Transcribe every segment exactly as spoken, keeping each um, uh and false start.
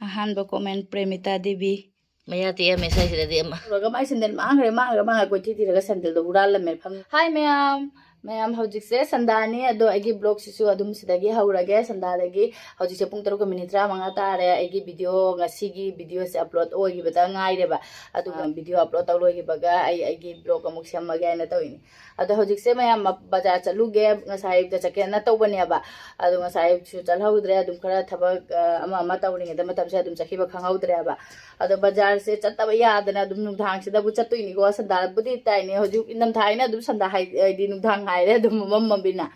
ꯑꯍꯥꯟꯕ ꯀꯣꯃꯦꯟ, ꯄ꯭ꯔꯦꯃꯤꯇꯥ ꯗꯦꯕꯤ꯫ ꯃꯌꯥ ꯇꯦꯛꯑꯝꯃꯦ ꯁ꯭ꯋꯥꯏꯁꯤꯗꯗꯤ ꯑꯃ꯫ ꯇꯧꯔꯒ ꯃꯥꯏ ꯁꯦꯟꯗꯜ ꯃꯥꯡꯈ꯭ꯔꯦ, ꯃꯥꯡꯈ꯭ꯔꯦ, ꯃꯥꯡꯈ꯭ꯔꯦ, ꯀꯣꯏꯊꯤ ꯊꯤꯔꯒ ꯁꯦꯟꯗꯜꯗꯣ ꯍꯨꯔꯥꯜꯂꯝꯃꯦ ꯐꯪ-, ꯍꯥꯏ ꯃꯌꯥꯝ, ꯃꯌꯥꯝ ꯍꯧꯖꯤꯛꯁꯦ ꯁꯟꯗꯥꯅꯤ, ꯑꯗꯣ ꯑꯩꯒꯤ ꯕ꯭ꯂꯣꯛꯁꯤꯁꯨ ꯑꯗꯨꯝ ꯁꯤꯗꯒꯤ ꯍꯧꯔꯒꯦ꯫ ꯁꯟꯗꯥꯗꯒꯤ ꯍꯧꯖꯤꯛꯁꯦ ꯄꯨꯡ ꯇꯔꯨꯛꯀ ꯃꯤꯅꯤꯠ ꯇꯔꯥꯃꯉꯥ ꯇꯥꯔꯦ꯫ ꯑꯩꯒꯤ ꯚꯤꯗꯤꯑꯣ, ꯉꯁꯤꯒꯤ ꯚꯤꯗꯤꯑꯣꯁꯦ ꯑꯞꯂꯣꯗ ꯑꯣꯏꯈꯤꯕꯗ ꯉꯥꯏꯔꯦꯕ꯫ ꯑꯗꯨꯒ ꯑꯥ꯫ ꯚꯤꯗꯤꯑꯣ ꯑꯞꯂꯣꯗ ꯇꯧ ꯂꯣꯏꯈꯤꯕꯒ ꯑꯩ ꯑꯩꯒꯤ ꯕ꯭ꯂꯣꯛ ꯑꯃꯨꯛ ꯁꯦꯝꯃꯒꯦ ꯍꯥꯏꯅ ꯇꯧꯔꯤꯅꯤ꯫ ꯑꯗꯣ ꯍꯧꯖꯤꯛꯁꯦ ꯃꯌꯥꯝ ꯃ-, ꯕꯖꯥꯔ ꯆꯠꯂꯨꯒꯦ, ꯉꯁꯥꯏ ꯑꯌꯨꯛꯇ ꯆꯠꯀꯦꯅ ꯇꯧꯕꯅꯦꯕ꯫ ꯑꯗꯣ ꯉꯁꯥꯏ ꯑꯌꯨꯛꯁꯨ ꯆꯠꯍꯧꯗ꯭ꯔꯦ, ꯑꯗꯨꯝ ꯈꯔ ꯊꯕꯛ, ꯑ, ꯑꯃ ꯑꯃ ꯇꯧꯔꯤꯉꯩꯗ ꯃꯇꯝꯁꯦ ꯑꯗꯨꯝ ꯆꯠꯈꯤꯕ ꯈꯪꯍꯧꯗ꯭ꯔꯦꯕ꯫ ꯑꯗꯣ ꯕꯖꯥꯔꯁꯦ ꯆꯠꯇꯕ ꯌꯥꯗꯅ ꯑꯗꯨꯝ ꯅꯨꯡꯗꯥꯡꯁꯤꯗꯕꯨ ꯆꯠꯇꯣꯏꯅꯤꯀꯣ꯫ ꯁꯟꯗꯥꯕꯨꯗꯤ ꯇꯥꯏꯅꯦ, ꯍꯧꯖꯤꯛ ꯏꯪꯊꯝꯊꯥ ꯍꯥꯏꯅ ꯑꯗꯨꯝ ꯁꯟꯗꯥ ꯍꯥꯏ-, ꯍꯥꯏꯗꯤ ꯅꯨꯡꯗꯥꯡ ꯍꯥꯏꯔꯦ ꯑꯗꯨꯝ ꯃꯝꯃꯕꯅꯤꯅ꯫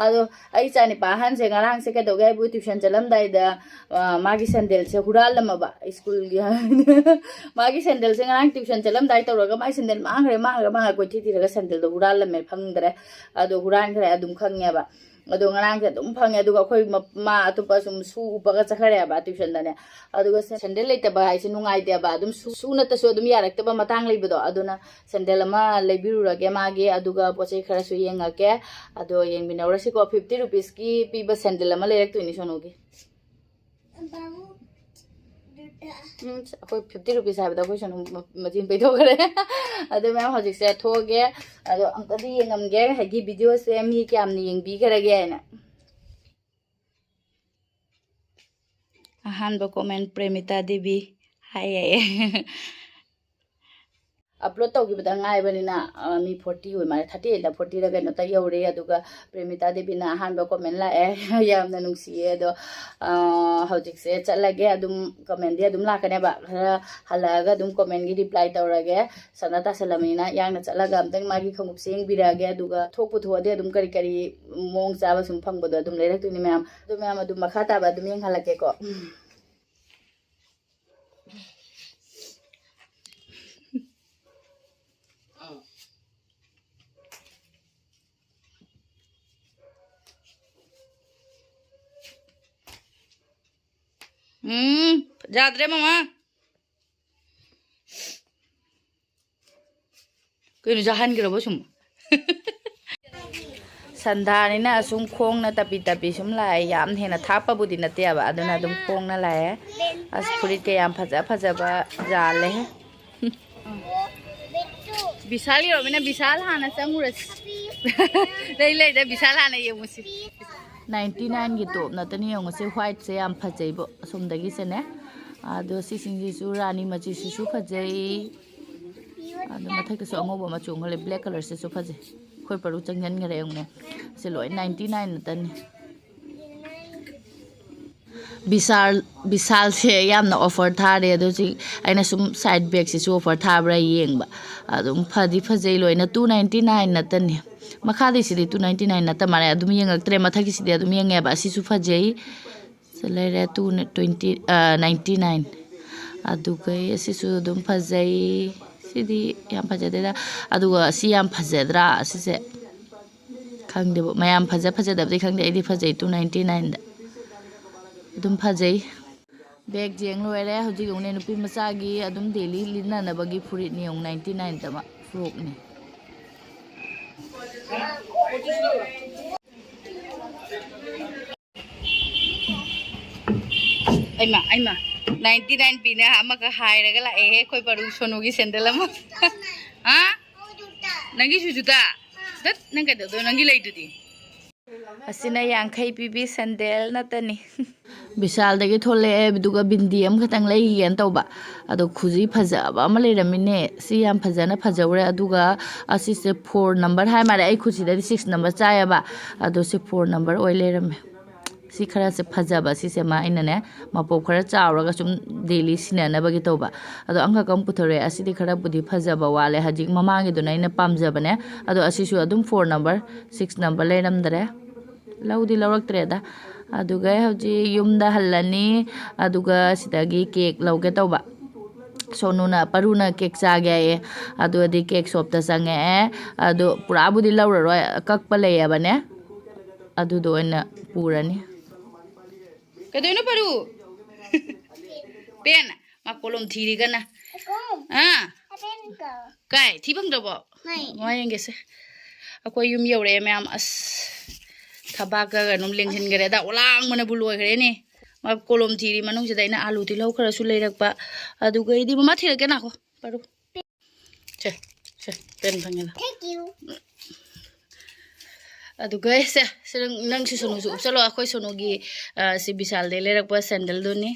ꯑꯗꯣ ꯑꯩ ꯏꯆꯥꯅꯤꯄꯥ ꯑꯍꯟꯁꯦ ꯉꯔꯥꯡꯁꯦ ꯀꯩꯗꯧꯒꯦ ꯍꯥꯏꯕꯨ ꯇ꯭ꯌꯨꯁꯟ ꯆꯠꯂꯝꯗꯥꯏꯗ, ꯑ, ꯃꯥꯒꯤ ꯁꯦꯟꯗꯜꯁꯦ ꯍꯨꯔꯥꯜꯂꯝꯃꯕ ꯁ꯭ꯀꯨꯜꯒꯤ꯫ ꯃꯥꯒꯤ ꯁꯦꯟꯗꯜꯁꯦ ꯉꯔꯥꯡ ꯇ꯭ꯌꯨꯁꯟ ꯆꯠꯂꯝꯗꯥꯏ ꯇꯧꯔꯒ ꯃꯥꯏ ꯁꯦꯟꯗꯜ ꯃꯥꯡꯈ꯭ꯔꯦ, ꯃꯥꯡꯈ꯭ꯔꯦ, ꯃꯥꯡꯈ꯭ꯔꯦ, ꯀꯣꯏꯊꯤ ꯊꯤꯔꯒ ꯁꯦꯟꯗꯜꯗꯣ ꯍꯨꯔꯥꯜꯂꯝꯃꯦ, ꯐꯪꯗ꯭ꯔꯦ꯫ ꯑꯗꯣ ꯍꯨꯔꯥꯟꯈ꯭ꯔꯦ ꯑꯗꯨꯝ ꯈꯪꯉꯦꯕ꯫ ꯑꯗꯣ ꯉꯔꯥꯡꯁꯦ ꯑꯗꯨꯝ ꯐꯪꯉꯦ꯫ ꯑꯗꯨꯒ ꯑꯩꯈꯣꯏ ꯃ-, ꯃꯥ ꯑꯇꯣꯞꯄ ꯁꯨꯝ ꯁꯨ ꯎꯞꯄꯒ ꯆꯠꯈ꯭ꯔꯦꯕ ꯇ꯭ꯌꯨꯁꯟꯗꯅꯦ꯫ ꯑꯗꯨꯒ ꯁꯦ-, ꯁꯦꯟꯗꯜ ꯂꯩꯇꯕ ꯍꯥꯏꯁꯦ ꯅꯨꯡꯉꯥꯏꯇꯦꯕ꯫ ꯑꯗꯨꯝ ꯁꯨ-, ꯁꯨ ꯅꯠꯇꯁꯨ ꯑꯗꯨꯝ ꯌꯥꯔꯛꯇꯕ ꯃꯇꯥꯡ ꯂꯩꯕꯗꯣ꯫ ꯑꯗꯨꯅ ꯁꯦꯟꯗꯜ ꯑꯃ ꯂꯩꯕꯤꯔꯨꯔꯒꯦ ꯃꯥꯒꯤ, ꯑꯗꯨꯒ ꯄꯣꯠ ꯆꯩ ꯈꯔꯁꯨ ꯌꯦꯡꯉꯛꯀꯦ꯫ ꯑꯗꯣ ꯌꯦꯡꯃꯤꯟꯅꯧꯔꯁꯤꯀꯣ꯫ Fifty rupeesꯀꯤ ꯄꯤꯕ ꯁꯦꯟꯗꯜ ꯑꯃ ꯂꯩꯔꯛꯇꯣꯏꯅꯤ ꯁꯣꯅꯨꯒꯤ꯫ ꯎꯝ, ꯑꯩꯈꯣꯏ fifty rupees ꯍꯥꯏꯕꯗ ꯑꯩꯈꯣꯏ ꯁꯣꯅꯨ ꯃ-, ꯃꯆꯤꯟ ꯄꯩꯊꯣꯛꯈ꯭ꯔꯦ꯫ ꯑꯗꯣ ꯃꯌꯥꯝ ꯍꯧꯖꯤꯛꯁꯦ ꯊꯣꯛꯑꯒꯦ꯫ ꯑꯗꯣ ꯑꯝꯇꯗꯤ ꯌꯦꯡꯉꯝꯒꯦ, ꯑꯩꯒꯤ ꯚꯤꯗꯤꯑꯣꯁꯦ ꯃꯤ ꯀꯌꯥꯝꯅ ꯌꯦꯡꯕꯤꯈ꯭ꯔꯒꯦ ꯍꯥꯏꯅ꯫ ꯑꯍꯥꯟꯕ ꯀꯣꯃꯦꯟ, ꯄ꯭ꯔꯦꯃꯤꯇꯥ ꯗꯦꯕꯤ꯫ ꯍꯥꯏ ꯌꯥꯏꯌꯦ꯫ ꯑꯞꯂꯣꯗ ꯇꯧꯈꯤꯕꯗ ꯉꯥꯏꯕꯅꯤꯅ, ꯑ, ꯃꯤ forty ꯑꯣꯏ ꯃꯥꯜꯂꯦ, thirty eight ꯂ forty ꯂ ꯀꯩꯅꯣꯇ ꯌꯧꯔꯦ꯫ ꯑꯗꯨꯒ ꯄ꯭ꯔꯦꯃꯤꯇꯥ ꯗꯦꯕꯤꯅ ꯑꯍꯥꯟꯕ ꯀꯣꯃꯦꯟ ꯂꯥꯛꯑꯦ꯫ ꯌꯥꯝꯅ ꯅꯨꯡꯁꯤꯌꯦ꯫ ꯑꯗꯣ, ꯑ, ꯍꯧꯖꯤꯛꯁꯦ ꯆꯠꯂꯒꯦ꯫ ꯑꯗꯨꯝ ꯀꯣꯃꯦꯟꯗꯤ ꯑꯗꯨꯝ ꯂꯥꯛꯀꯅꯦꯕ, ꯈꯔ ꯍꯜꯂꯛꯑꯒ ꯑꯗꯨꯝ ꯀꯣꯃꯦꯟꯒꯤ ꯔꯤꯄ꯭ꯂꯥꯏ ꯇꯧꯔꯒꯦ꯫ ꯁꯅꯥ ꯇꯥꯁꯜꯂꯝꯃꯤꯅ ꯌꯥꯡꯅ ꯆꯠꯂꯒ ꯑꯝꯇꯪ ꯃꯥꯒꯤ ꯈꯣꯡꯎꯞꯁꯦ ꯌꯦꯡꯕꯤꯔꯛꯑꯒꯦ꯫ ꯑꯗꯨꯒ ꯊꯣꯛꯄꯨ ꯊꯣꯛꯑꯗꯤ ꯑꯗꯨꯝ ꯀꯔꯤ ꯀꯔꯤ ꯃꯑꯣꯡ ꯆꯥꯕ ꯁꯨꯝ ꯐꯪꯕꯗꯣ ꯑꯗꯨꯝ ꯂꯩꯔꯛꯇꯣꯏꯅꯤ ꯃꯌꯥꯝ꯫ ꯑꯗꯨ ꯃꯌꯥꯝ ꯑꯗꯨꯝ ꯃꯈꯥ ꯇꯥꯕ ꯑꯗꯨꯝ ꯌꯦꯡꯍꯜꯂꯛꯀꯦꯀꯣ꯫ ꯎꯝ, ꯌꯥꯗ꯭ꯔꯦ ꯃꯃꯥ꯫ ꯀꯩꯅꯣ ꯌꯥꯍꯟꯈ꯭ꯔꯕꯣ ꯁꯨꯝ? ꯁꯟꯗꯥꯅꯤꯅ ꯑꯁꯨꯝ ꯈꯣꯡꯅ ꯇꯞꯄꯤ ꯇꯞꯄꯤ ꯁꯨꯝ ꯂꯥꯛꯑꯦ꯫ ꯌꯥꯝ ꯍꯦꯟꯅ ꯊꯥꯞꯄꯕꯨꯗꯤ ꯅꯠꯇꯦꯕ, ꯑꯗꯨꯅ ꯑꯗꯨꯝ ꯈꯣꯡꯅ ꯂꯥꯛꯑꯦ꯫ ꯑꯁ, ꯐꯨꯔꯤꯠꯀ ꯌꯥꯝ ꯐꯖ ꯐꯖꯕ ꯌꯥꯜꯂꯦ꯫ ꯕꯤꯁꯥꯜ ꯌꯧꯔꯕꯅꯤꯅ ꯕꯤꯁꯥꯜ ꯍꯥꯟꯅ ꯆꯪꯉꯨꯔꯁꯤ꯫ ꯂꯩ ꯂꯩꯗ, ꯕꯤꯁꯥꯜ ꯍꯥꯟꯅ ꯌꯦꯡꯉꯨꯁꯤ꯫ ꯅꯥꯏꯟꯇꯤ ꯅꯥꯏꯟꯒꯤ ꯇꯣꯞ ꯅꯠꯇꯅ ꯌꯦꯡꯉꯨꯁꯦ, ꯋꯥꯏꯠꯁꯦ ꯌꯥꯝ ꯐꯖꯩꯕꯣ꯫ ꯑꯁꯣꯝꯗꯒꯤꯁꯦꯅꯦ, ꯑꯗꯣ ꯁꯤꯁꯤꯡꯁꯤꯁꯨ ꯔꯥꯅꯤ ꯃꯆꯨꯁꯤꯁꯨ ꯐꯖꯩ꯫ ꯑꯗꯣ ꯃꯊꯛꯇꯁꯨ ꯑꯉꯧꯕ ꯃꯆꯨ ꯑꯃ ꯂꯩ, ꯕ꯭ꯂꯦꯛ ꯀꯂꯔꯁꯤꯁꯨ ꯐꯖꯩ꯫ ꯑꯩꯈꯣꯏ ꯄꯔꯨ ꯆꯪꯁꯤꯟꯈꯔꯦ ꯌꯦꯡꯉꯨꯅꯦ꯫ ꯁꯤ ꯂꯣꯏ ꯅꯥꯏꯟꯇꯤ ꯅꯥꯏꯟ ꯅꯠꯇꯅꯤ꯫ ꯕꯤꯁꯥꯜ, ꯕꯤꯁꯥꯜꯁꯦ ꯌꯥꯝꯅ ꯑꯣꯐꯔ ꯊꯥꯔꯦ꯫ ꯑꯗꯣ ꯍꯧꯖꯤꯛ ꯑꯩꯅ ꯁꯨꯝ ꯁꯥꯏꯠ ꯕꯦꯒꯁꯤꯁꯨ ꯑꯣꯐꯔ ꯊꯥꯕ꯭ꯔꯥ ꯌꯦꯡꯕ꯫ ꯑꯗꯨꯝ ꯐꯗꯤ ꯐꯖꯩ ꯂꯣꯏꯅ, ꯇꯨ ꯅꯥꯏꯟꯇꯤ ꯅꯥꯏꯟ ꯅꯠꯇꯅꯤ꯫ ꯃꯈꯥꯗꯤꯁꯤꯗꯤ ꯇꯨ ꯅꯥꯏꯟꯇꯤ ꯅꯥꯏꯟ ꯅꯠꯇ ꯃꯥꯜꯂꯦ꯫ ꯑꯗꯨꯝ ꯌꯦꯡꯉꯛꯇ꯭ꯔꯦ, ꯃꯊꯛꯀꯤꯁꯤꯗꯤ ꯑꯗꯨꯝ ꯌꯦꯡꯉꯦꯕ꯫ ꯑꯁꯤꯁꯨ ꯐꯖꯩ꯫ ꯁꯤ ꯂꯩꯔꯦ, ꯇꯨ ꯇ꯭ꯋꯦꯟꯇꯤ, ꯅꯥꯏꯟꯇꯤ ꯅꯥꯏꯟ꯫ ꯑꯗꯨꯒ ꯑꯁꯤꯁꯨ ꯑꯗꯨꯝ ꯐꯖꯩ꯫ ꯁꯤꯗꯤ ꯌꯥꯝ ꯐꯖꯗꯦꯗ꯫ ꯑꯗꯨꯒ ꯑꯁꯤ ꯌꯥꯝ ꯐꯖꯗ꯭ꯔꯥ? ꯑꯁꯤꯁꯦ ꯈꯪꯗꯦꯕ, ꯃꯌꯥꯝ ꯐꯖ ꯐꯖꯗꯕꯗꯤ ꯈꯪꯗꯦ, ꯑꯩꯗꯤ ꯐꯖꯩ꯫ ꯇꯨ ꯅꯥꯏꯟꯇꯤ ꯅꯥꯏꯟꯗ ꯑꯗꯨꯝ ꯐꯖꯩ꯫ ꯕꯦꯒ ꯌꯦꯡ ꯂꯣꯏꯔꯦ꯫ ꯍꯧꯖꯤꯛ ꯌꯦꯡꯉꯨꯅꯦ, ꯅꯨꯄꯤ ꯃꯆꯥꯒꯤ ꯑꯗꯨꯝ ꯗꯦꯂꯤ ꯂꯤꯠꯅꯅꯕꯒꯤ ꯐꯨꯔꯤꯠꯅꯤ ꯌꯦꯡꯉꯨ, ꯅꯥꯏꯟꯇꯤ ꯅꯥꯏꯟꯗ ꯑꯃ ꯐ꯭ꯔꯣꯛꯅꯤ꯫ ꯑꯩꯃ, ꯑꯩꯃ, ꯅꯥꯏꯟꯇꯤ ꯅꯥꯏꯟ ꯄꯤꯅꯦ ꯑꯃꯒ ꯍꯥꯏꯔꯒ ꯂꯥꯛꯑꯦꯍꯦ, ꯑꯩꯈꯣꯏ ꯕꯔꯨ ꯁꯣꯅꯨꯒꯤ ꯁꯦꯟꯗꯜ ꯑꯃ꯫ ꯍꯥ? ꯅꯪꯒꯤꯁꯨ ꯖꯨꯇꯥ? ꯗꯠ, ꯅꯪ ꯀꯩꯗꯧꯗꯣꯏ? ꯅꯪꯒꯤ ꯂꯩꯗꯨꯗꯤ? ꯑꯁꯤꯅ ꯌꯥꯡꯈꯩ ꯄꯤꯕꯤ ꯁꯦꯟꯗꯦꯜ ꯅꯠꯇꯅꯤ꯫ ꯕꯤꯁꯥꯜꯗꯒꯤ ꯊꯣꯛꯂꯛꯑꯦ, ꯑꯗꯨꯒ ꯕꯤꯟꯗꯤ ꯑꯃꯈꯛꯇꯪ ꯂꯩꯒꯦꯅ ꯇꯧꯕ꯫ ꯑꯗꯣ ꯈꯨꯖꯤ ꯐꯖꯕ ꯑꯃ ꯂꯩꯔꯝꯃꯤꯅꯦ꯫ ꯁꯤ ꯌꯥꯝ ꯐꯖꯅ ꯐꯖꯍꯧꯔꯦ꯫ ꯑꯗꯨꯒ ꯑꯁꯤꯁꯦ ꯐꯣꯔ ꯅꯝꯕꯔ ꯍꯥꯏ ꯃꯥꯜꯂꯦ꯫ ꯑꯩ ꯈꯨꯠꯁꯤꯗꯗꯤ ꯁꯤꯛꯁ ꯅꯝꯕꯔ ꯆꯥꯏꯌꯦꯕ꯫ ꯑꯗꯣ ꯁꯤ ꯐꯣꯔ ꯅꯝꯕꯔ ꯑꯣꯏ ꯂꯩꯔꯝꯃꯦ꯫ ꯁꯤ ꯈꯔꯁꯦ ꯐꯖꯕ, ꯁꯤꯁꯦ ꯃꯥ ꯑꯩꯅꯅꯦ ꯃꯄꯣꯞ ꯈꯔ ꯆꯥꯎꯔꯒ ꯁꯨꯝ ꯗꯦꯂꯤ ꯁꯤꯟꯅꯅꯕꯒꯤ ꯇꯧꯕ꯫ ꯑꯗꯣ ꯑꯃꯈꯛ ꯑꯃ ꯄꯨꯊꯣꯔꯛꯑꯦ꯫ ꯑꯁꯤꯗꯤ ꯈꯔꯕꯨꯗꯤ ꯐꯖꯕ ꯋꯥꯠꯂꯦ꯫ ꯍꯧꯖꯤꯛ ꯃꯃꯥꯡꯒꯤꯗꯨꯅ ꯑꯩꯅ ꯄꯥꯝꯖꯕꯅꯦ꯫ ꯑꯗꯣ ꯑꯁꯤꯁꯨ ꯑꯗꯨꯝ ꯐꯣꯔ ꯅꯝꯕꯔ, ꯁꯤꯛꯁ ꯅꯝꯕꯔ ꯂꯩꯔꯝꯗ꯭ꯔꯦ꯫ ꯂꯧꯗꯤ ꯂꯧꯔꯛꯇ꯭ꯔꯦꯗ꯫ ꯑꯗꯨꯒ ꯍꯧꯖꯤꯛ ꯌꯨꯝꯗ ꯍꯜꯂꯅꯤ꯫ ꯑꯗꯨꯒ ꯁꯤꯗꯒꯤ ꯀꯦꯛ ꯂꯧꯒꯦ ꯇꯧꯕ꯫ ꯁꯣꯅꯨꯅ, ꯄꯔꯨꯅ ꯀꯦꯛ ꯆꯥꯒꯦ ꯍꯥꯏꯌꯦ꯫ ꯑꯗꯨꯗꯤ ꯀꯦꯛ ꯁꯣꯞꯇ ꯆꯪꯉꯛꯑꯦ꯫ ꯑꯗꯣ ꯄꯨꯔꯥꯕꯨꯗꯤ ꯂꯧꯔꯔꯣꯏ, ꯑꯀꯛꯄ ꯂꯩꯌꯦꯕꯅꯦ꯫ ꯑꯗꯨꯗꯣ ꯑꯣꯏꯅ ꯄꯨꯔꯅꯤ꯫ ꯀꯩꯗꯧꯅꯣ ꯄꯔꯨ? ꯄꯦꯟ, ꯃꯥ ꯀꯣꯂꯣꯝ ꯊꯤꯔꯤ ꯀꯟꯅ꯫ ꯑꯥ꯫ ꯀꯥꯏ? ꯊꯤ ꯐꯪꯗ꯭ꯔꯕꯣ? ꯃꯥ ꯌꯦꯡꯒꯦꯁꯦ꯫ ꯑꯩꯈꯣꯏ ꯌꯨꯝ ꯌꯧꯔꯛꯑꯦ ꯃꯌꯥꯝ꯫ ꯑꯁ, ꯊꯕꯥꯛꯀ ꯀꯩꯅꯣꯝ ꯂꯦꯡꯁꯤꯟꯈ꯭ꯔꯦꯗ, ꯑꯣꯂꯥꯡꯕꯅꯕꯨ ꯂꯣꯏꯈ꯭ꯔꯦꯅꯦ꯫ ꯃꯥ ꯀꯣꯂꯣꯝ ꯊꯤꯔꯤ ꯃꯅꯨꯡꯁꯤꯗ꯫ ꯑꯩꯅ ꯑꯥꯂꯨ ꯇꯤꯜꯍꯧ ꯈꯔꯁꯨ ꯂꯩꯔꯛꯄ, ꯑꯗꯨꯒ ꯑꯩꯗꯤ ꯃꯃꯥ ꯊꯤꯔꯛꯀꯦ ꯅꯥꯈꯣ꯫ ꯄꯥꯔꯨ꯫ ꯁꯦ, ꯁꯦ, ꯄꯦꯟ ꯐꯪꯉꯦꯗ꯫ Thank you. ꯑꯗꯨꯒ ꯁꯦ, ꯁꯦ, ꯅꯪ, ꯅꯪꯁꯨ ꯁꯣꯅꯨꯁꯨ ꯎꯞꯁꯜꯂꯣ꯫ ꯑꯩꯈꯣꯏ ꯁꯣꯅꯨꯒꯤ, ꯑ, ꯁꯤ ꯕꯤꯁꯥꯜꯗꯩ ꯂꯩꯔꯛꯄ ꯁꯦꯟꯗꯜꯗꯨꯅꯤ꯫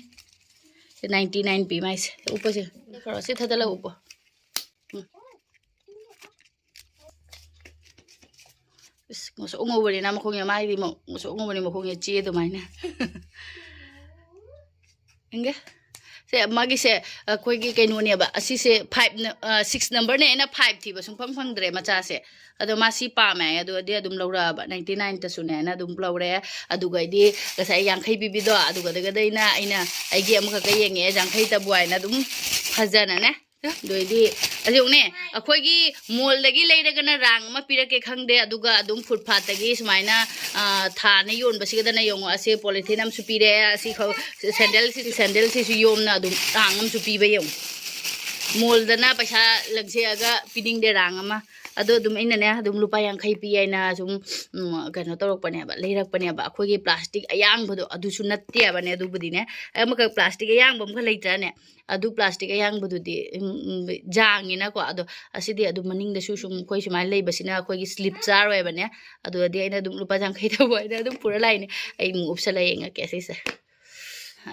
ꯁꯤ ninety nine ꯄꯤ ꯃꯥꯏꯁꯦ꯫ ꯎꯞꯄꯁꯦ꯫ ꯈꯔ ꯁꯤ ꯊꯥꯗꯠꯂꯒ ꯎꯞꯄꯣ꯫ ꯎꯝ꯫ ꯏꯁ, ꯉꯧꯁꯣꯛ ꯉꯧꯕꯅꯤꯅ ꯃꯈꯣꯡꯁꯦ, ꯃꯥꯏꯗꯤ ꯃ-, ꯉꯧꯁꯣꯛ ꯉꯧꯕꯅꯤ ꯃꯈꯣꯡꯁꯦ, ꯆꯦ ꯑꯗꯨꯃꯥꯏꯅ꯫ ꯌꯦꯡꯒꯦ꯫ ꯁꯦ, ꯃꯥꯒꯤꯁꯦ ꯑꯩꯈꯣꯏꯒꯤ ꯀꯩꯅꯣꯅꯦꯕ, ꯑꯁꯤꯁꯦ five ꯅ-, ꯑ, six number ꯅꯦ꯫ ꯑꯩꯅ five ꯊꯤꯕ ꯁꯨꯡꯐꯪ ꯐꯪꯗ꯭ꯔꯦ ꯃꯆꯥꯁꯦ꯫ ꯑꯗꯣ ꯃꯥ ꯁꯤ ꯄꯥꯝꯃꯦ ꯍꯥꯏ, ꯑꯗꯨꯗꯤ ꯑꯗꯨꯝ ꯂꯧꯔꯛꯑꯕ꯫ Ninety nine ꯇꯁꯨꯅꯦ ꯍꯥꯏꯅ ꯑꯗꯨꯝ ꯂꯧꯔꯦ꯫ ꯑꯗꯨꯒ ꯑꯩꯗꯤ ꯉꯁꯥꯏ ꯌꯥꯡꯈꯩ ꯄꯤꯕꯤꯗꯣ, ꯑꯗꯨꯒꯗꯒꯗ ꯑꯩꯅ, ꯑꯩꯅ ꯑꯩꯒꯤ ꯑꯃꯈꯛꯀ ꯌꯦꯡꯉꯛꯑꯦ, ꯌꯥꯡꯈꯩꯇꯕꯨ ꯍꯥꯏꯅ ꯑꯗꯨꯝ ꯐꯖꯅꯅꯦ꯫ ꯑꯗꯨ ꯑꯣꯏꯗꯤ, ꯑꯗꯨ ꯌꯦꯡꯉꯨꯅꯦ, ꯑꯩꯈꯣꯏꯒꯤ ꯃꯣꯜꯗꯒꯤ ꯂꯩꯔꯒꯅ ꯔꯥꯡ ꯑꯃ ꯄꯤꯔꯛꯀꯦ ꯈꯪꯗꯦ, ꯑꯗꯨꯒ ꯑꯗꯨꯝ ꯐꯨꯠ ꯐꯥꯠꯇꯒꯤ ꯁꯨꯃꯥꯏꯅ, ꯑ, ꯊꯥꯅ ꯌꯣꯟꯕꯁꯤꯒꯗꯅ ꯌꯦꯡꯉꯣ, ꯑꯁꯤ ꯄꯣꯂꯤꯊꯤꯟ ꯑꯃꯁꯨ ꯄꯤꯔꯛꯑꯦ, ꯑꯁꯤ ꯈ-, ꯁꯦꯟꯗꯜꯁꯤ, ꯁꯦꯟꯗꯜꯁꯤꯁꯨ ꯌꯣꯝꯅ ꯑꯗꯨꯝ ꯔꯥꯡ ꯑꯃꯁꯨ ꯄꯤꯕ ꯌꯦꯡꯉꯨ꯫ ꯃꯣꯜꯗꯅ ꯄꯩꯁꯥ ꯂꯪꯁꯦꯛꯑꯒ ꯄꯤꯅꯤꯡꯗꯦ ꯔꯥꯡ ꯑꯃ꯫ ꯑꯗꯣ ꯑꯗꯨꯝ ꯑꯩꯅꯅꯦ, ꯑꯗꯨꯝ ꯂꯨꯄꯥ ꯌꯥꯡꯈꯩ ꯄꯤ ꯍꯥꯏꯅ ꯁꯨꯝ, ꯎꯝ, ꯀꯩꯅꯣ ꯇꯧꯔꯛꯄꯅꯦꯕ, ꯂꯩꯔꯛꯄꯅꯦꯕ꯫ ꯑꯩꯈꯣꯏꯒꯤ ꯄ꯭ꯂꯥꯁꯇꯤꯛ ꯑꯌꯥꯡꯕꯗꯣ ꯑꯗꯨꯁꯨ ꯅꯠꯇꯦꯕꯅꯦ, ꯑꯗꯨꯕꯨꯗꯤꯅꯦ꯫ ꯑꯃꯈꯛ ꯄ꯭ꯂꯥꯁꯇꯤꯛ ꯑꯌꯥꯡꯕ ꯑꯃꯈꯛ ꯂꯩꯇ꯭ꯔꯅꯦ? ꯑꯗꯨ ꯄ꯭ꯂꯥꯁꯇꯤꯛ ꯑꯌꯥꯡꯕꯗꯨꯗꯤ, ꯎꯝ, ꯎꯝ, ꯖꯥꯡꯉꯤꯅꯀꯣ꯫ ꯑꯗꯣ ꯑꯁꯤꯗꯤ ꯑꯗꯨꯝ ꯃꯅꯤꯡꯗꯁꯨ ꯁꯨꯝ ꯑꯩꯈꯣꯏ ꯁꯨꯃꯥꯏꯅ ꯂꯩꯕꯁꯤꯅ ꯑꯩꯈꯣꯏꯒꯤ ꯁ꯭ꯂꯤꯞ ꯆꯥꯔꯣꯏꯕꯅꯦ꯫ ꯑꯗꯨꯗꯤ ꯑꯩꯅ ꯑꯗꯨꯝ ꯂꯨꯄꯥ ꯌꯥꯡꯈꯩ ꯇꯧꯕ ꯍꯥꯏꯅ ꯑꯗꯨꯝ ꯄꯨꯔ ꯂꯥꯛꯏꯅꯦ꯫ ꯑꯩ ꯑꯃꯨꯛ ꯎꯞꯁꯜꯂ ꯌꯦꯡꯉꯛꯀꯦ ꯁꯤꯁꯦ꯫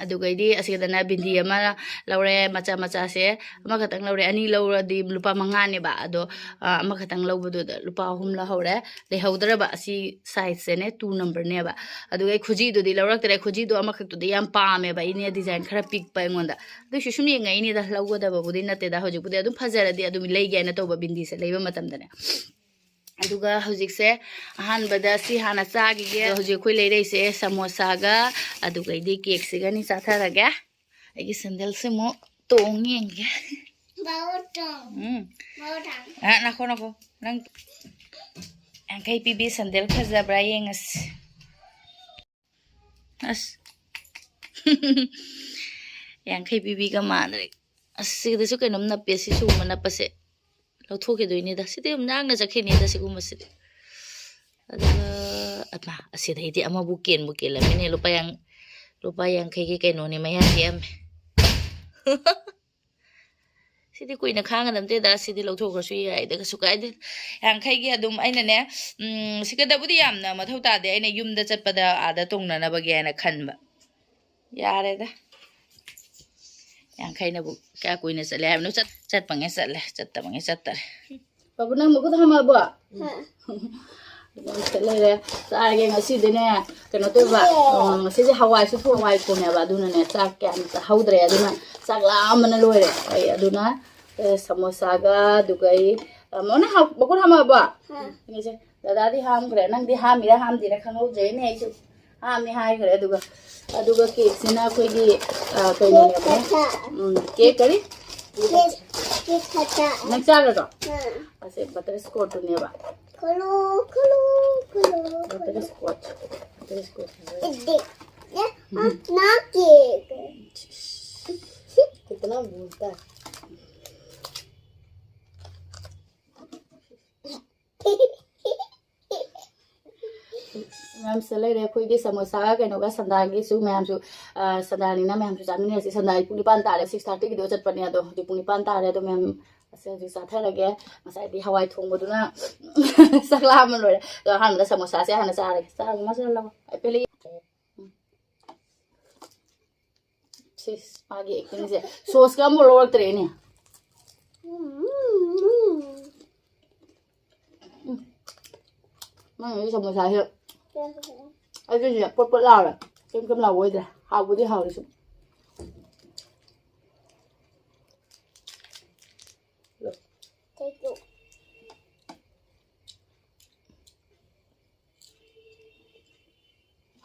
ꯑꯗꯨꯒꯩꯗꯤ ꯑꯁꯤꯗꯅ ꯕꯤꯟꯗꯤ ꯑꯃ ꯂꯧꯔꯦ, ꯃꯆꯥ ꯃꯆꯥꯁꯦ ꯑꯃꯈꯛꯇꯪ ꯂꯧꯔꯦ꯫ ꯑꯅꯤ ꯂꯧꯔꯗꯤ ꯂꯨꯄꯥ ꯃꯉꯥꯅꯦꯕ, ꯑꯗꯣ, ꯑ, ꯑꯃꯈꯛꯇꯪ ꯂꯧꯕꯗꯨꯗ ꯂꯨꯄꯥ ꯑꯍꯨꯝ ꯂꯧꯍꯧꯔꯦ꯫ ꯂꯩꯍꯧꯗ꯭ꯔꯕ ꯑꯁꯤ size ꯁꯦꯅꯦ, two number ꯅꯦꯕ꯫ ꯑꯗꯨꯒ ꯑꯩ ꯈꯨꯖꯤꯗꯨꯗꯤ ꯂꯧꯔꯛꯇ꯭ꯔꯦ, ꯈꯨꯖꯤꯗꯨ ꯑꯃꯈꯛꯇꯨꯗꯤ ꯌꯥꯝ ꯄꯥꯝꯃꯦꯕ ꯑꯩꯅꯦ, design ꯈꯔ ꯄꯤꯛꯄ ꯑꯩꯉꯣꯟꯗ꯫ ꯑꯗꯨꯏꯁꯨ ꯁꯨꯝ ꯌꯦꯡꯉꯛꯏꯅꯤꯗ, ꯂꯧꯒꯗꯕꯕꯨꯗꯤ ꯅꯠꯇꯦꯗ꯫ ꯍꯧꯖꯤꯛꯄꯨꯗꯤ ꯑꯗꯨꯝ ꯐꯖꯔꯗꯤ ꯑꯗꯨꯝ ꯂꯩꯒꯦ ꯍꯥꯏꯅ ꯇꯧꯕ ꯕꯤꯟꯗꯤꯁꯦ ꯂꯩꯕ ꯃꯇꯝꯗꯅꯦ꯫ ꯑꯗꯨꯒ ꯍꯧꯖꯤꯛꯁꯦ ꯑꯍꯥꯟꯕꯗ ꯁꯤ ꯍꯥꯟꯅ ꯆꯥꯈꯤꯒꯦ꯫ ꯑꯗꯣ ꯍꯧꯖꯤꯛ ꯑꯩꯈꯣꯏ ꯂꯩꯔꯛꯏꯁꯦ ꯁꯃꯣꯁꯥꯒ ꯑꯗꯨꯒꯩꯗꯤ ꯀꯦꯛꯁꯤꯒꯅꯤ ꯆꯥꯊꯔꯒꯦ꯫ ꯑꯩꯒꯤ ꯁꯦꯟꯗꯜꯁꯦ ꯑꯃꯨꯛ ꯇꯣꯡ ꯌꯦꯡꯒꯦ꯫ ꯕꯥꯎ ꯇꯣꯡ꯫ ꯎꯝ꯫ ꯕꯥꯎ ꯇꯣꯡ꯫ ꯑ, ꯅꯈꯣ, ꯅꯈꯣ꯫ ꯅꯪ ꯌꯥꯡꯈꯩ ꯄꯤꯕꯤ ꯁꯦꯟꯗꯜ ꯐꯖꯕ꯭ꯔꯥ ꯌꯦꯡꯉꯁꯤ꯫ ꯑꯁ꯫ ꯌꯥꯡꯈꯩ ꯄꯤꯕꯤꯒ ꯃꯥꯟꯅꯔꯦ꯫ ꯑꯁ, ꯁꯤꯗꯁꯨ ꯀꯩꯅꯣꯝ ꯅꯞꯄꯦ, ꯁꯤ ꯁꯤꯒꯨꯝꯕ ꯅꯞꯄꯁꯦ꯫ ꯂꯧꯊꯣꯛꯈꯤꯗꯣꯏꯅꯤꯗ꯫ ꯁꯤꯗꯤ ꯌꯥꯝ ꯅꯥꯟꯅ ꯆꯠꯈꯤꯅꯤꯗ, ꯁꯤꯒꯨꯝꯕꯁꯤꯗꯤ꯫ ꯑꯗꯨꯒ ꯑꯃ, ꯑꯁꯤꯗꯩꯗꯤ ꯑꯃꯕꯨ ꯀꯦꯟꯕꯨ ꯀꯦꯜꯂꯝꯃꯤꯅꯦ꯫ ꯂꯨꯄꯥ ꯌꯥꯡ-, ꯂꯨꯄꯥ ꯌꯥꯡꯈꯩꯒꯤ ꯀꯩꯅꯣꯅꯦ, ꯃꯌꯥ ꯇꯦꯛꯑꯝꯃꯦ꯫ ꯁꯤꯗꯤ ꯀꯨꯏꯅ ꯈꯥꯡꯒꯗꯕ ꯅꯠꯇꯦꯗ, ꯁꯤꯗꯤ ꯂꯧꯊꯣꯛꯈ꯭ꯔꯁꯨ ꯌꯥꯏꯗ, ꯀꯩꯁꯨ ꯀꯥꯏꯗꯦ꯫ ꯌꯥꯡꯈꯩꯒꯤ ꯑꯗꯨꯝ ꯑꯩꯅꯅꯦ, ꯎꯝ, ꯁꯤꯒꯗꯕꯨꯗꯤ ꯌꯥꯝꯅ ꯃꯊꯧ ꯇꯥꯗꯦ, ꯑꯩꯅ ꯌꯨꯝꯗ ꯆꯠꯄꯗ ꯑꯥꯗ ꯇꯣꯡꯅꯅꯕꯒꯤ ꯍꯥꯏꯅ ꯈꯟꯕ꯫ ꯌꯥꯔꯦꯗ꯫ ꯌꯥꯡꯈꯩꯅꯕꯨ ꯀꯌꯥ ꯀꯨꯏꯅ ꯆꯠꯂꯦ ꯍꯥꯏꯕꯅꯣ? ꯆꯠ-, ꯆꯠꯄꯉꯩ ꯆꯠꯂꯦ, ꯆꯠꯇꯕꯉꯩ ꯆꯠꯇꯔꯦ꯫ ꯕꯥꯕꯨ, ꯅꯪ ꯃꯈꯨꯠ ꯍꯥꯝꯃꯛꯑꯕꯣ? ꯁꯤꯗ ꯂꯩꯔꯦ꯫ ꯆꯥꯔꯒꯦ ꯉꯁꯤꯗꯤꯅꯦ, ꯀꯩꯅꯣ ꯇꯧꯕ, ꯑ, ꯉꯁꯤꯁꯦ ꯍꯋꯥꯏꯁꯨ ꯊꯣꯡ-, ꯍꯋꯥꯏ ꯊꯣꯡꯉꯦꯕ, ꯑꯗꯨꯅꯅꯦ ꯆꯥꯛ ꯀꯌꯥꯝ ꯆꯥꯍꯧꯗ꯭ꯔꯦ, ꯑꯗꯨꯅ ꯆꯥꯛ ꯂꯥꯝꯕꯅ ꯂꯣꯏꯔꯦ ꯑꯩ꯫ ꯑꯗꯨꯅ, ꯑꯦ, ꯁꯃꯣꯁꯥꯒ, ꯑꯗꯨꯒ ꯑꯩ, ꯑ, ꯃꯣꯅ ꯍꯥꯞ-, ꯃꯈꯨꯠ ꯍꯥꯝꯃꯛꯑꯕꯣ? ꯌꯦꯡꯁꯦ꯫ ꯗꯗꯥꯗꯤ ꯍꯥꯝꯈ꯭ꯔꯦ, ꯅꯪꯗꯤ ꯍꯥꯝꯃꯤꯔꯥ ꯍꯥꯝꯗꯤꯔꯥ ꯈꯪꯍꯧꯗ꯭ꯔꯦꯅꯦ ꯑꯩꯁꯨ꯫ ꯍꯥꯝꯃꯤ ꯍꯥꯏꯈ꯭ꯔꯦ꯫ ꯑꯗꯨꯒ, ꯑꯗꯨꯒ ꯀꯦꯛꯁꯤꯅ ꯑꯩꯈꯣꯏꯒꯤ, ꯑ, ꯀꯩꯅꯣꯅꯦꯕ꯫ ꯎꯝ, ꯀꯦꯛ ꯀꯔꯤ? ꯅꯪ ꯆꯥꯒꯗ꯭ꯔꯣ? ꯑꯁꯦ ꯕꯇꯔ ꯁ꯭ꯀꯣꯠꯇꯨꯅꯦꯕ꯫ ꯈꯨꯂꯨ, ꯈꯨꯂꯨ, ꯈꯨꯂꯨ, ꯈꯨꯂꯨ꯫ Butterscotch. Butterscotch. ꯏꯗꯤ꯫ ꯌꯥ, ꯎꯝ꯫ ꯅꯥ ꯀꯦꯛ꯫ ꯀꯤꯇꯅꯥ ꯕꯨꯜꯇꯥ꯫ ꯃꯌꯥꯝ ꯁꯤꯗ ꯂꯩꯔꯦ꯫ ꯑꯩꯈꯣꯏꯒꯤ ꯁꯃꯣꯁꯥꯒ ꯀꯩꯅꯣꯒ ꯁꯟꯗꯥꯒꯤꯁꯨ ꯃꯌꯥꯝꯁꯨ, ꯑ, ꯁꯟꯗꯥꯅꯤꯅ ꯃꯌꯥꯝꯁꯨ ꯆꯥꯃꯤꯟꯅꯔꯁꯤ꯫ ꯁꯟꯗꯥꯗꯤ ꯄꯨꯡ ꯅꯤꯄꯥꯟ ꯇꯥꯔꯦ, six thirty ꯒꯤꯗꯣ ꯆꯠꯄꯅꯦ꯫ ꯑꯗꯣ ꯍꯧꯖꯤꯛ ꯄꯨꯡ ꯅꯤꯄꯥꯟ ꯇꯥꯔꯦ꯫ ꯑꯗꯣ ꯃꯌꯥꯝ ꯑꯁꯦ ꯍꯧꯖꯤꯛ ꯆꯥꯊꯔꯒꯦ꯫ ꯉꯁꯥꯏꯗꯤ ꯍꯋꯥꯏ ꯊꯣꯡꯕꯗꯨꯅ ꯆꯥꯛ ꯂꯥꯝꯃ ꯂꯣꯏꯔꯦ꯫ ꯑꯗꯣ ꯑꯍꯥꯟꯕꯗ ꯁꯃꯣꯁꯥꯁꯦ ꯍꯥꯟꯅ ꯆꯥꯔꯒꯦ꯫ ꯆꯥꯔꯒꯦ, ꯃꯥꯁꯦ ꯂꯧ꯫ ꯑꯩ ꯄꯦꯜꯂꯤ꯫ ꯁꯤꯁ, ꯃꯥꯒꯤ ꯑꯦꯛꯇꯤꯡꯁꯦ꯫ ꯁꯣꯁꯀ ꯑꯃꯐꯥꯎ ꯂꯧꯔꯛꯇ꯭ꯔꯦꯅꯦ꯫ ꯎꯝ꯫ ꯃꯥꯒꯤ ꯁꯃꯣꯁꯥꯁꯦ ꯑꯩꯒꯤꯁꯦ ꯄꯣꯠ ꯄꯣꯠ ꯂꯥꯎꯔꯦ꯫ ꯀꯩꯝ ꯀꯩꯝ ꯂꯥꯎꯕ ꯑꯣꯏꯗ꯭ꯔꯦ꯫ ꯍꯥꯎꯕꯨꯗꯤ ꯍꯥꯎꯔꯦ ꯁꯨꯝ꯫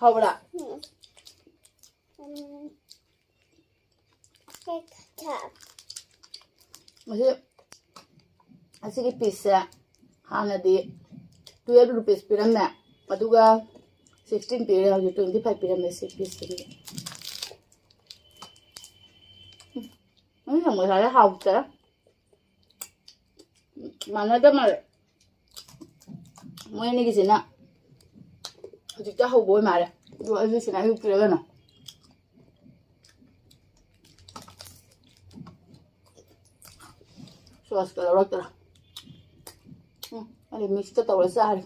ꯍꯥꯎꯕ꯭ꯔꯥ? ꯎꯝ꯫ ꯎꯝ꯫ ꯑꯁꯤ, ꯑꯁꯤꯒꯤ ꯄꯤꯁꯁꯦ ꯍꯥꯟꯅꯗꯤ twelve rupees ꯄꯤꯔꯝꯃꯦ, ꯑꯗꯨꯒ sixteen ꯄꯤꯔꯦ, ꯍꯧꯖꯤꯛ twenty five ꯄꯤꯔꯝꯃꯦ ꯁꯤ ꯄꯤꯁꯁꯤꯗꯤ꯫ ꯎꯝ, ꯁꯃꯣꯁꯥꯁꯦ ꯍꯥꯎꯇꯦ꯫ ꯃꯥꯟꯅꯗ ꯃꯥꯜꯂꯦ꯫ ꯃꯣꯏ ꯑꯅꯤꯒꯤꯁꯤꯅ ꯍꯧꯖꯤꯛꯇ ꯍꯧꯕ ꯑꯣꯏ ꯃꯥꯜꯂꯦ꯫ ꯑꯗꯨꯒ ꯑꯩꯒꯤꯁꯤꯅ ꯑꯌꯨꯛꯀꯤꯔꯒꯅ ꯁꯣꯁꯀ ꯂꯧꯔꯛꯇ꯭ꯔꯥ? ꯎꯝ, ꯑꯩ ꯃꯤꯛꯁꯀ ꯇꯧꯔ ꯆꯥꯔꯦ꯫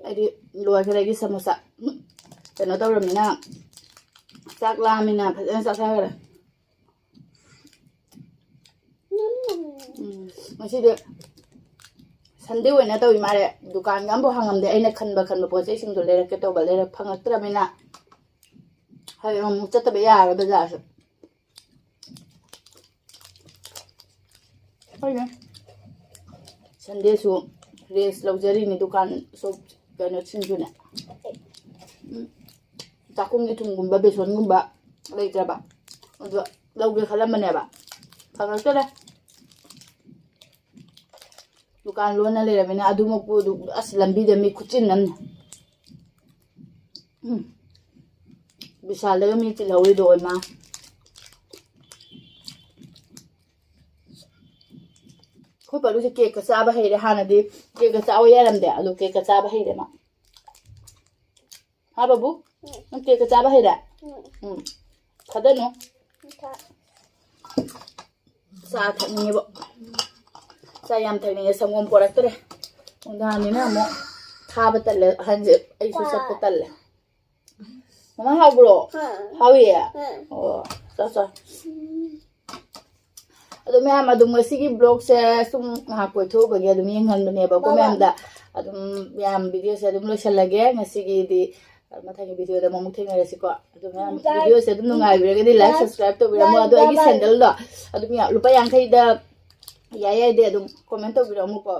ꯑꯩꯗꯤ ꯂꯣꯏꯈ꯭ꯔꯦ ꯑꯩꯒꯤ ꯁꯃꯣꯁꯥ꯫ ꯎꯝ, ꯀꯩꯅꯣ ꯇꯧꯔꯃꯤꯅ, ꯆꯥꯛ ꯂꯥꯝꯃꯤꯅ ꯐꯖꯅ ꯆꯥꯊꯈ꯭ꯔꯦ꯫ ꯎꯝ, ꯉꯁꯤꯗꯤ ꯁꯟꯗꯦ ꯑꯣꯏꯅ ꯇꯧꯏ ꯃꯥꯜꯂꯦ꯫ ꯗꯨꯀꯥꯟꯒ ꯑꯝꯐꯥꯎ ꯍꯥꯡꯉꯝꯗꯦ꯫ ꯑꯩꯅ ꯈꯟꯕ ꯈꯟꯕ ꯄꯣꯠ ꯆꯩꯁꯤꯡꯗꯣ ꯂꯩꯔꯛꯀꯦ ꯇꯧꯕ, ꯂꯩꯔꯛ ꯐꯪꯉꯛꯇ꯭ꯔꯕꯅꯤꯅ ꯍꯌꯦꯡ ꯑꯃꯨꯛ ꯆꯠꯇꯕ ꯌꯥꯔꯔꯣꯏ ꯕꯖꯥꯔꯁꯨ꯫ ꯍꯣꯏꯅꯦ, ꯁꯟꯗꯦꯁꯨ ꯔꯦꯁ ꯂꯧꯖꯔꯤꯅꯤ ꯗꯨꯀꯥꯟ ꯁꯣꯞ ꯀꯩꯅꯣꯁꯤꯡꯁꯨꯅꯦ꯫ ꯎꯝ, ꯆꯥꯛꯈꯨꯝꯒꯤ ꯊꯨꯝꯒꯨꯝꯕ ꯕꯦꯁꯣꯟꯒꯨꯝꯕ ꯂꯩꯇ꯭ꯔꯕ, ꯑꯗꯣ ꯂꯧꯒꯦ ꯈꯜꯂꯝꯕꯅꯦꯕ, ꯐꯪꯉꯛꯇꯔꯦ꯫ ꯗꯨꯀꯥꯟ ꯂꯣꯟꯅ ꯂꯩꯔꯕꯅꯤꯅ ꯑꯗꯨꯃꯛꯄꯨ ꯑꯗꯨ, ꯑꯁ, ꯂꯝꯕꯤꯗ ꯃꯤ ꯈꯨꯆꯤꯟ ꯑꯃꯅꯤ꯫ ꯎꯝ꯫ ꯕꯤꯁꯥꯜꯗꯒ ꯃꯤ ꯆꯤꯜꯍꯧꯔꯤꯗꯣ ꯑꯣꯏꯃꯥ꯫ ꯑꯩꯈꯣꯏ ꯄꯥꯂꯨꯁꯦ ꯀꯦꯛꯀ ꯆꯥꯕ ꯍꯩꯔꯦ꯫ ꯍꯥꯟꯅꯗꯤ ꯀꯦꯛꯀ ꯆꯥꯕ ꯌꯥꯔꯝꯗꯦ, ꯑꯗꯣ ꯀꯦꯛꯀ ꯆꯥꯕ ꯍꯩꯔꯦ ꯃꯥ꯫ ꯍꯥ, ꯕꯥꯕꯨ? ꯅꯪ ꯀꯦꯛꯀ ꯆꯥꯕ ꯍꯩꯔꯦ? ꯎꯝ꯫ ꯊꯥꯗꯅꯨ꯫ ꯆꯥ ꯊꯛꯅꯤꯡꯉꯦꯕ꯫ ꯆꯥ ꯌꯥꯝ ꯊꯛꯅꯤꯡꯉꯦ꯫ ꯁꯪꯒꯣꯝ ꯄꯣꯔꯛꯇ꯭ꯔꯦ꯫ ꯅꯨꯡꯗꯥꯡꯅꯤꯅ ꯑꯃꯨꯛ ꯊꯥꯕ ꯇꯜꯂꯦ ꯑꯍꯟꯁꯦ꯫ ꯑꯩꯁꯨ ꯆꯠꯄ ꯇꯜꯂꯦ꯫ ꯃꯃꯥ, ꯍꯥꯎꯕ꯭ꯔꯣ? ꯍꯥꯎꯏꯌꯦ? ꯑꯣ, ꯆꯥ, ꯆꯥ꯫ ꯑꯗꯣ ꯃꯌꯥꯝ, ꯑꯗꯨꯝ ꯉꯁꯤꯒꯤ vlogꯁꯦ ꯁꯨꯝ ꯉꯥꯏꯍꯥꯛ ꯀꯣꯏꯊꯣꯛꯎꯕꯒꯤ ꯑꯗꯨꯝ ꯌꯦꯡꯍꯟꯕꯅꯦꯕꯀꯣ ꯃꯌꯥꯝꯗ꯫ ꯑꯗꯨꯝ ꯃꯌꯥꯝ videoꯁꯦ ꯑꯗꯨꯝ ꯂꯣꯏꯁꯤꯜꯂꯒꯦ ꯉꯁꯤꯒꯤꯗꯤ꯫ ꯃꯊꯪꯒꯤ videoꯗ ꯑꯃꯨꯛ ꯊꯦꯡꯅꯔꯁꯤꯀꯣ꯫ ꯑꯗꯨ ꯃꯌꯥꯝ videoꯁꯦ ꯑꯗꯨꯝ ꯅꯨꯡꯉꯥꯏꯕꯤꯔꯒꯗꯤ like, subscribe ꯇꯧꯕꯤꯔꯝꯃꯣ꯫ ꯑꯗꯣ ꯑꯩꯒꯤ sandalꯗꯣ ꯑꯗꯨꯝ ꯌꯥ-, ꯂꯨꯄꯥ ꯌꯥꯡꯈꯩꯗ ꯌꯥꯏ ꯌꯥꯏꯗꯦ ꯑꯗꯨꯝ comment ꯇꯧꯕꯤꯔꯝꯃꯨꯀꯣ꯫